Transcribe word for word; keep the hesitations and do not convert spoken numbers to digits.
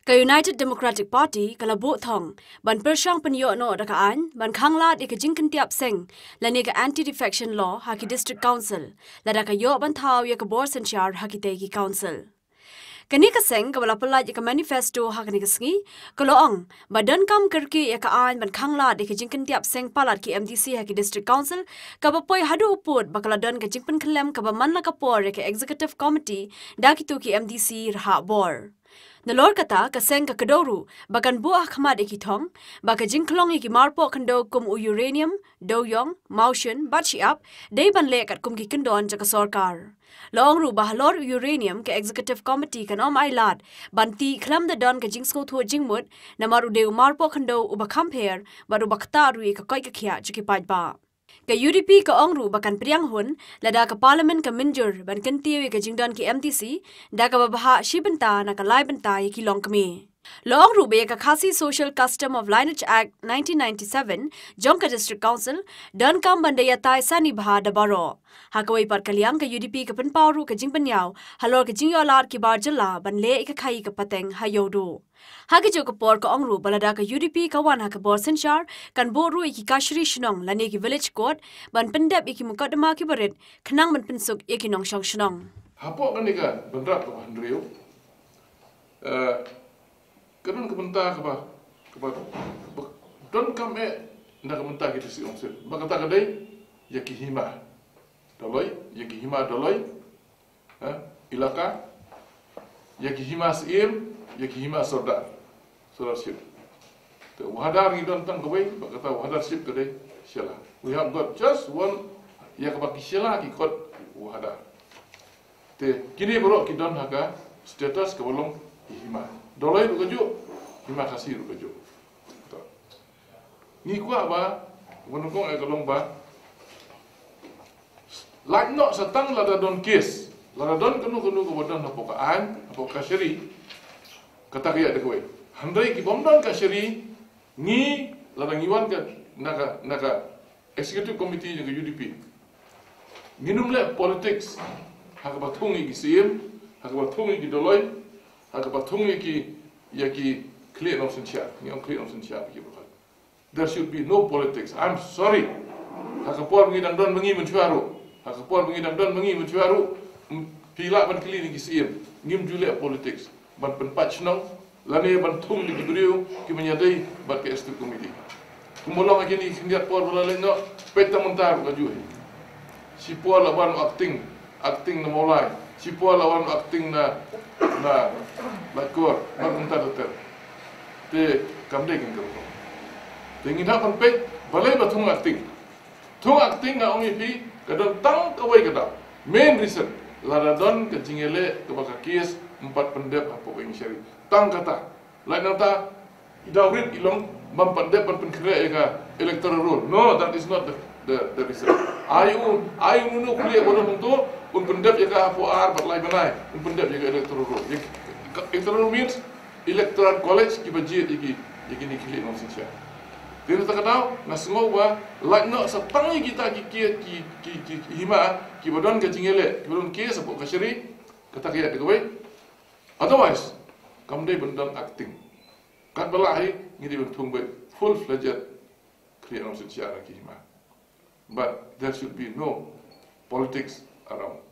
Ka United Democratic Party ka la buh thong ban pyrshang pynïoh noh da ka aiñ ban khanglad ïa ka jingkyntiap seng lane ka Anti-Defection Law ha ki District Council, lada ka ïoh ban thaw ïa ka bor synshar ha kitei ki council. Kane ka seng kaba la pyllait ïa ka manifesto ha kane ka sngi, ka la ong ba donkam kyrkieh ïa ka aiñ ban khanglad ïa ka jingkyntiap seng palat ki M D C ha ki District Council, kaba poi haduh u pud ba ka la don ka jingpynkhyllem kaba man la ka por ïa ka Executive Committee da kito ki M D C rhah bor. Nalor kata, ka seng ka kdew ruh ba kan buh ha khmat ïa ki thong ba ka jingkhlong ïa ki marpoh khyndew kum u uranium, dewiong, mawshun bad shi-ap dei ban leh katkum ki kyndon jong ka sorkar. La ong ruh ba halor u uranium, ka Executive Committee kan ym ailad ban tih khlem da don ka jingsngewthuh jingmut, namar u dei u marpoh khyndew uba kham pher bad uba ktah ruh ïa ka koit ka khiah jong ki paidbah. Ka U D P ka ong ruh ba kan pdiang hun lada ka Parliament ka mynjur ban kyntiew ïa ka jingdon ki M D C da kaba bhah shi bynta na ka lai bynta ïa ki longkmie. La ong ruh ba ïa ka Khasi Social Custom of Lineage Act nineteen ninety-seven jong ka District Council donkam ban da ïatai sani bha da baroh. Ha kawei pat ka liang, ka U D P ka pynpaw ruh ka jingpynïaw halor ka jingïoh lad ki bar jylla ban leh ïa ka khaii ka pateng ha Ïewduh. Ha kajuh ka por, ka ong ruh ba lada ka U D P ka wan ha ka bor synshar, kan buh ruh ïa ki kashari shnong lane ki village court ban pyndep ïa ki mukotduma kiba rit khnang ban pynsuk ïa ki nongshong shnong. Hapoh kane ka bynrap kaba hynriew, eh, ka don ka bynta kaba, kaba, kaba donkam eh na ka bynta ki District Council. Ba kata ka dei ïa ki hima Doloi, ïa ki hima Doloi, eh, Elaka, ïa ki hima Syiem, ïa ki hima Sordar, Sordarship. Te u Hadar ngi don tang kawei, ba kata u Hadarship ka dei Shella. We have got just one, ïa kaba ki Shella ki khot u Hadar. Te kine baroh ki don ha ka status kaba long ki hima. Doloi ruh kajuh, hima Khasi ruh kajuh. To. Ngi kwah ba, ba nyngkong eh ka long ba, lait noh sa tang lada don case, lada don kano kano kaba don hapoh ka aiñ, hapoh ka kashari, kata ka ïa da kawei. Hynrei ki bym don kashari, ngi lada ngi wan ka, na ka, na ka Executive Committee jong ka U D P, ngin ym leh politics ha kaba thung ïa ki Syiem, ha kaba thung ïa ki Doloi, ha kaba thung ïa ki, ïa ki khlieh nongsynshar, ngi ong khlieh nongsynshar ki ba. There should be no politics. I'm sorry. Ha ka por ba ngi dang don ma ngi mynshuwa ruh. Ha ka por ba ngi dang don ma ngi mynshuwa ruh. M-, phi lah ban kylli na ki Syiem. Ngim ju leh politics ban pynpait shnong lane ban thung ïa ki briew kiba ïadei bad ka Executive Committee. Kumba long ha kine ki khyndiat por ba la leit noh, peit tang mynta ruh kajuh hi. Shipor la wan acting, acting na Mawlai. Shipor la wan acting na, na Laitkor, bad kumta ter ter. Te kam dei kein ka rukom. Te ngin hap ban peit balei ba thung acting. Thung acting, nga ong ïa phi, ka don tang kawei ka daw. Main reason, lada don ka jingïaleh kaba ka case, ym pat pyndep hapoh ka jingshari. Tang kata. Lait nangta, i daw rit i long, bym pat dep ban pynkhreh ïa ka electoral roll. No, that is not the, the, the reason. Ai u, ai u, uno uno u khlieh ba don hangto, un pyndep ïa ka hapoh ar bad lai bnai, un pyndep ïa ka electoral roll. Ïa ka electoral roll means electoral college kiba jied ïa ki, ïa kine ki khlieh nongsynshar. Te na kata ka daw, nga sngew ba lait noh sa tang ïa kita ki, ki, ki, ki, ki hima kiba don ka jingïaleh, kiba don case hapoh ka kashari, kata ka ïa da kawei. Otherwise, kam dei ban don acting. Katba lah hi, ngi dei ban thung beit full-fledged khlieh nongsynshar ki hima. But there should be no politics around.